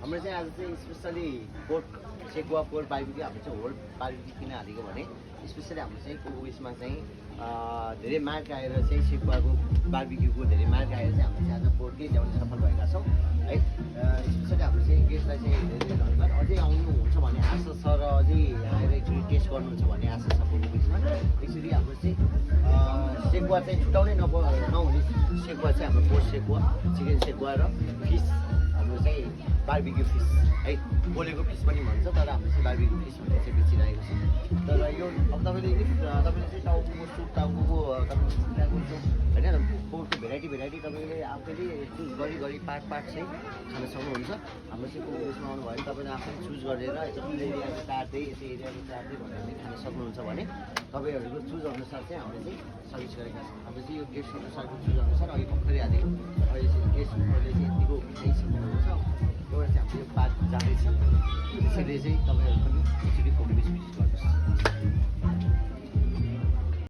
हाम्रो चाहिँ आज चाहिँ specially pork sekuwa pork barbecue हाम्रो चाहिँ होल बार्बिक्यू किन हालेको भने स्पेसली हाम्रो चाहिँ उयसमा चाहिँ धेरै मार्क आएर चाहिँ सेकुवाको बार्बिक्यूको धेरै मार्क आएर चाहिँ हाम्रो चाहिँ आज पोर्कै ल्याउन सफल भएका छौँ है। स्पेसली हाम्रो चाहिँ गेस्टलाई चाहिँ धेरै धन्यवाद। अझै आउनुहुन्छ भन्ने आशा छ र अझै आएर एकचोटि टेस्ट गर्नुहुन्छ भन्ने आशा छ पोर्कको बिचमा। एक्चुअली हाम्रो चाहिँ सेकुवा चाहिँ छुट्याउनै नहुने सेकुवा चाहिँ हाम्रो पोर्क सेकुवा, चिकन सेकुवा र फिस हाम्रो चाहिँ बार्बिक्यू फिस है, बोलेको फिस पनि भन्छ तर हाम्रो चाहिँ बार्बिक्यू फिस भनेर चाहिँ बेचिरहेको छ। तर यो अब तपाईँले चाहिँ टाउको सुप टाउको तपाईँको सुप होइन पोर्कको भेराइटी तपाईँले आफैले चुज गरी पार्ट चाहिँ खान सक्नुहुन्छ। हाम्रो चाहिँ को उयसमा आउनुभयो भने तपाईँले आफैले चुज गरेर यति एरियाको चार्दै यति एरियाको चार्दै भनेर चाहिँ खान सक्नुहुन्छ भने तपाईँहरूको चुज अनुसार चाहिँ हामीले चाहिँ सर्भिस गरेका छौँ। हाम्रो चाहिँ यो गेस्ट अनुसारको चुज अनुसार अहिले भर्खरै हालेको अहिले चाहिँ गेस्टहरूले चाहिँ यतिको खाइसक्नुहुन्छ। एउटा चाहिँ हाम्रो यो पार्ट जाँदैछ त्यसैले चाहिँ तपाईँहरू पनि